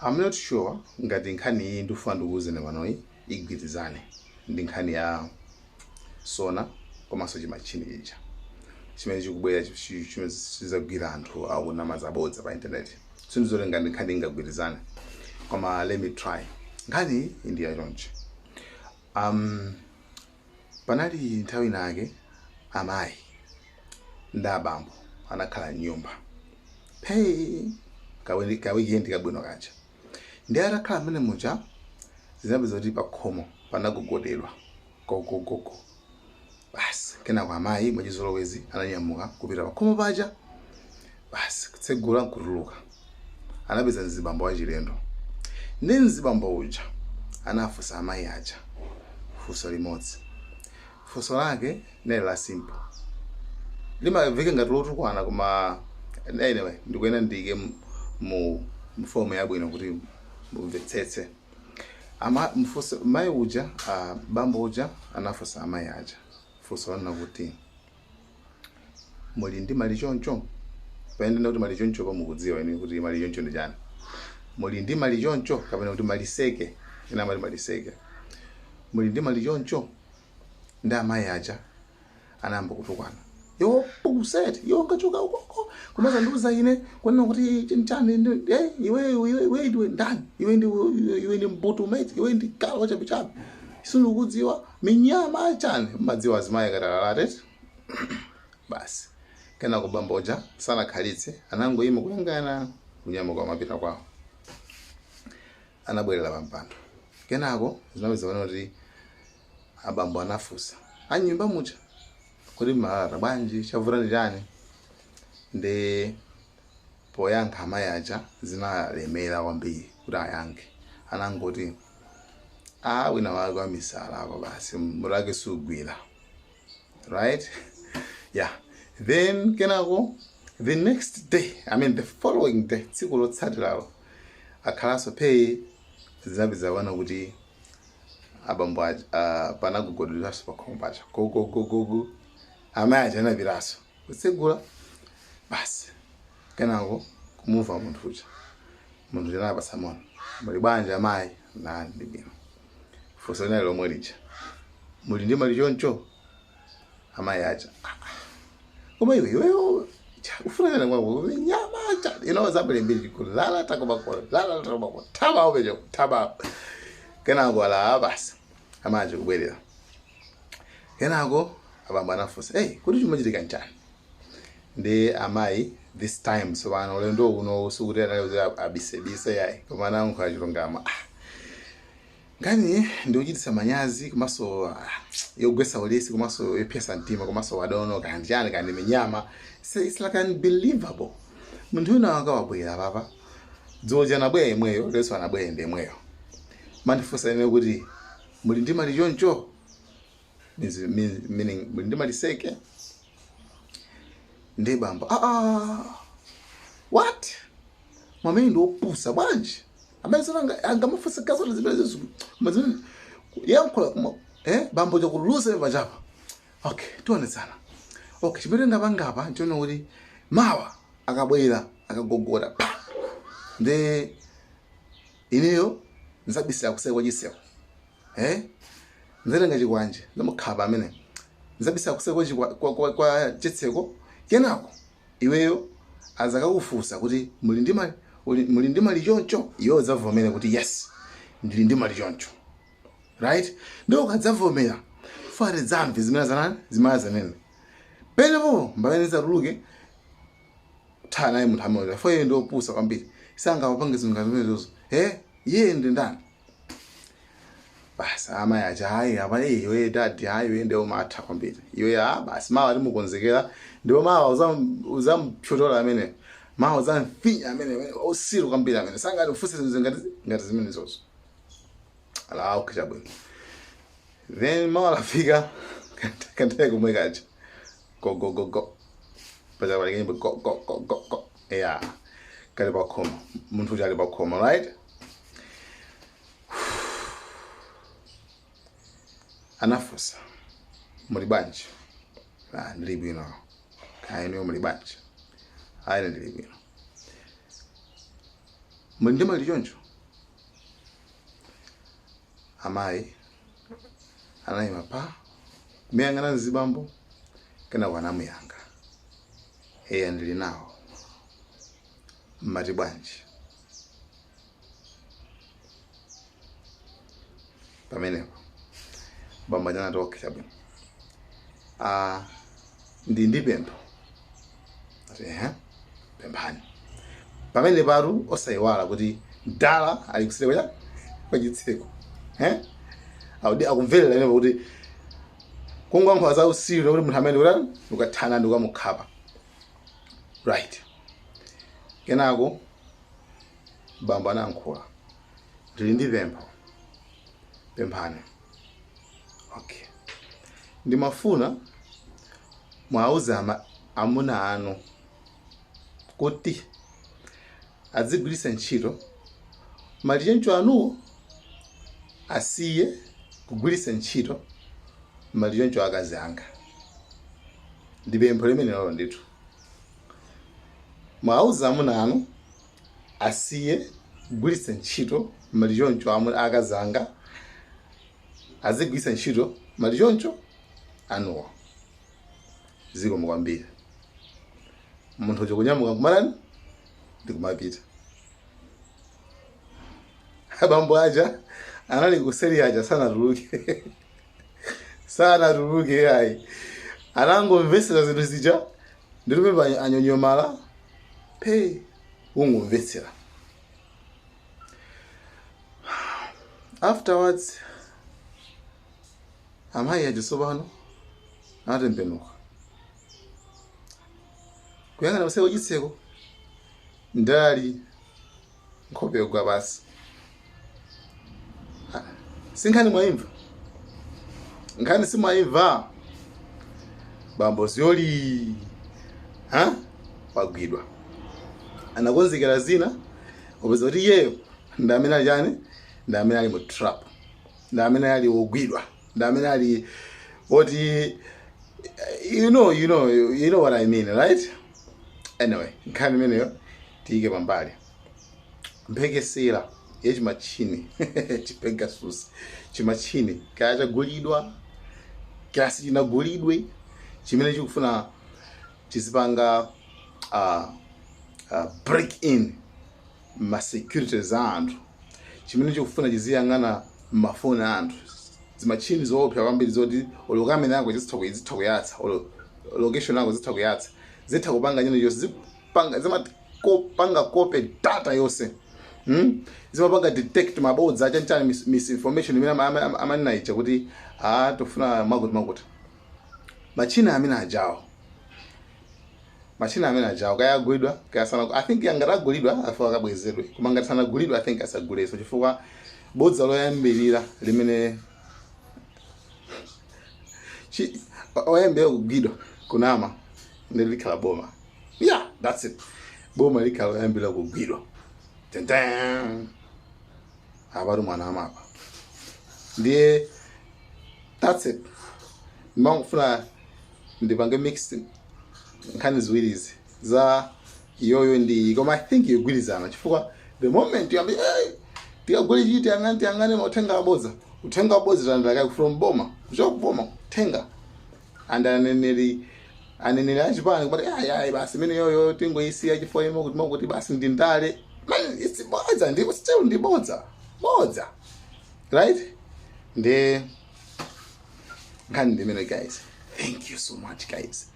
I'm not sure ngati nkhani iyi ndikufuna ndikuwuzeni panoyi igwirizane ndi nkhani ya SONA komanso chimachini chija chimene chikubwera chimene chizagwira anthu akunama zabodza pa internet. Sindizote ngati nkhani ingagwirizane, koma let me try. Nkhani iyi ndi yachonchi. Panali nthawi inake amayi ndi abambo anakhala mnyumba hey ka weekend kabwino kaja. Ndi atakhala mmene muja, zinapeza kuti pakhomo panagogodedwa, gogogogo. Basi, kenako amayi mwachizolowezi ananyamuka kupita pakhomo paja. Basi, kutsegula nkutuluka, anapeza mzibambo wachilendo. Ndi mzibambo uja anafunsa amayi aja funso limodzi. Funso lake nali la simple, limaveka ngati lotukwana, koma anyway, ndikuyena ndike mu form yabwino kuti mumvetsetse. Ama mfunso mayi uja, bambo uja anafunsa amayi aja funso lana kuti, "Muli ndi mali choncho?" Payendena kuti mali choncho pa mukudziwa ine kuti mali choncho ndi chani. Muli ndi mali choncho kapena kuti maliseke, ina amati maliseke. Muli ndi mali choncho? Ndi amayi aja anayamba kutukwana, "Yo puseti, yo ngachoka ukoko kumazandiuza ine kunena kuti chinchani? Eh, iwe iwe iwe ndiwe ndani? Iwe ndi mbutu mate, iwe ndi galu wachabechabe, sindikudziwa minyama chani." Madziwa azimayi akatalalate. Basi, kenako bamboja sanakhalitse, anangoyima kuyangana, kunyamuka mapita kwawo, anabwerera pampando. Kenako zinapeza pano kuti abambo anafunsa anyumba muja kuti, "Mmalata bwanji? Chavuta ndi chani?" Ndi poyankha amayi aja zinalemera kwambiri kuti ayankhe. Anangoti, "A wina wake wamisala apa." Basi, mutu wake sugwira, right? Yeah. Then kenako the next day, I mean the following day, tsiku lotsatiralo, akhalanso pay, zinapeza pano kuti abambo aja panagogodweranso pakhomo paja, gogogogogo. Amayi aja anapitanso kutsegula. Basi, kenako kumumva munthu uja. Munthu uja anapatsa moni, "Muli bwanji amayi?" "Na ndi bwino." Funso linali lomwe lija, "Muli ndi mali choncho?" Amayi aja, "Ah, ah. Koma iwe, iweyo ufuna chani kwako? Nyama cha zabwere mbiri kulala takoma kulala takoma kutaba upecho kutaba." Kenako ala, basi, amayi aja kubwerera. Kenako abambo anafunsa, "Hey, kuti chimachitika nchani?" Ndi amayi this time tsopano ulendo uno sikuti anali abisebise yayi, koma anayankhula chilungamo. "Ah, ngani ndikuchititsa manyazi komanso yogwetsa ulesi komanso yopyesa mtima komanso wadono kandi chani kandi minyama. It's like unbelievable. Munthu wina wakawabwera papa dzulo, anabwera imweyo, leso anabwera ndi imweyo, mandifunsa ine kuti muli ndi mali choncho, meaning muli ndi maliseke." Ndi bambo, "Ah, ah, what? Mwamene ndi wopusa bwanji amene sona angamafunsa kazote zimene zizo mazimene yankhula kuma eh?" Bambo chakulusa pachapa. "Okay, tionetsana. Okay, chimene ndapangapa nchiona kuti mawa akabwera akagogoda pa, ndi ineyo nzabisira kuseri kwa chiseko, eh, nzatenga chikwanje ndamukhapa amene, nzabisira kuseri kwa chitseko. Kenako iweyo azakakufunsa kuti muli ndi mali choncho, iwe udzavomere kuti yes, ndili ndi mali choncho, right? Ndipo ukadzavomera, fare dzamve zimene zanani zimene zanene penepo mbamene zatuluke thana naye munthu amene fo iye ndiopusa kwambiri, sangawapange zinthu ngati zimenezozo. Eh, iye ndi ndani?" Basi, amayi aja, "Hayi, apa iwe daddy, hayi, iwe ndiye umatha kwambiri iwe. Ah, basi, mawa timukonzekera ndipo mawa uzampyotola amene, mawa uzamfinya amene osiru kwambiri amene sangati ufunse zinthu ngati zimenezozo." Ala, "Okay, chabwino." Then mawa lafika, kanthawi komwe kaja, go go go go, paja pali nyimbo, go go go go go. Yeah, kali pakhoma, munthu uja ali pakhoma, right? Anafunsa, "Muli bwanji?" "Ah, ndili bwino. Kaya inuyo muli bwanji?" "Ayi, ndili bwino." "Muli ndi mali choncho?" Amayi anayima pa kumuyang'ana mzibambo, kenako anamuyankha, "Eya, ndili nawo. Mmati bwanji?" Pamenepo bambo aja anati, "Okay, chabwino, ah, ndi pempho." Ati, "Ehe, pemphani." Pamene patu osayiwala kuti mdala ali kuseri kwa kwa chitseko, eh, audi akumverera inepo kuti kungoyankhula za usiru kuti munthu amene kuti ukathana ndi ukamukhapa, right? Kenako bambo anayankhula, "Ndili ndi pempho." "Pemphani." "Okay, ndimafuna mwauze amuna anu kuti adzigwiritsa ntchito malichoncho anuwo, asiye kugwiritsa ntchito malichoncho akazi anga. Ndi pempho limenelo ndithu. Mwauze amuna anu asiye kugwiritsa ntchito malichoncho akazi anga, azigwiritsa ntchito malichoncho anuwo. Zikomo kwambiri." Munthu uja kunyamuka kumalani ndikumapita. Abambo aja anali kuseri aja sanatuluke, sanatuluke ayi, anangomvetsera zinthu zija. Ndilipemba anyonyomala pe kungomvetsera. Afterwards amayi aja tsopano anatembenuka kuyang'ana kuseri chitseko, ndali nkhope yogwa pasi. Ah, si nkhani mwayimva? Nkhani simwayimva? Bambo Zyoli ha wagwidwa. Anakonzekera zina, upeza kuti iyeyo ndi amene ali chani, ndi amene ali mu trap, ndi amene ali wogwidwa, ndi amene ali woti you know what I mean, right? Anyway, nkhani imeneyo tiyike pambali. Mphekesera yachimachini chipegasus, chimachini kaya chagulidwa kaya sichinagulidwe, chimene chikufuna chizipanga break in ma securities a anthu, chimene chikufuna chiziyang'ana mafoni a anthu, zimachini zoopsa kwambiri zoti olo kamera yako zitha kuyatsa, olo location yako zitha kuyatsa, zitha kupanga china chonse, zipanga zimakopanga copy data yonse, Zimapanga detect mabodza achanchani, misinformation imene amanena ija kuti a tofuna makuti makuti. Machina amene ajawo, machina amene ajawo kaya agulidwa kaya sana, I think angati agulidwa afa akabwezedwe, koma ngati sanagulidwa, I think asagulenso, chifukwa bodza loyambirira limene oyambira kugwidwa kunama ndi likhala boma. Yeah, that's it. Boma likhala loyambira kugwidwa. Tenten, apatu mwana amapa. Ndiye that's it. Ndimangofuna ndipange mix nkhani ziwirizi za iyoyo ndi iyi, koma I think yogwirizana, chifukwa the moment yambi, hey, tikagule chiti, yang'ane tiyang'ane mauthenga abodza, uthenga wabodza talandira from boma, kuchoka kuboma uthenga, and aneneri achipani kumati, "Ayi, ayi, basi imene yoyo tingoyisiya chifukwa imo kuti makuti basi ndi ndale." Man, it's bodza, ndi still ndi bodza, bodza, right? Ndi nkhani ndimene, guys. Thank you so much, guys.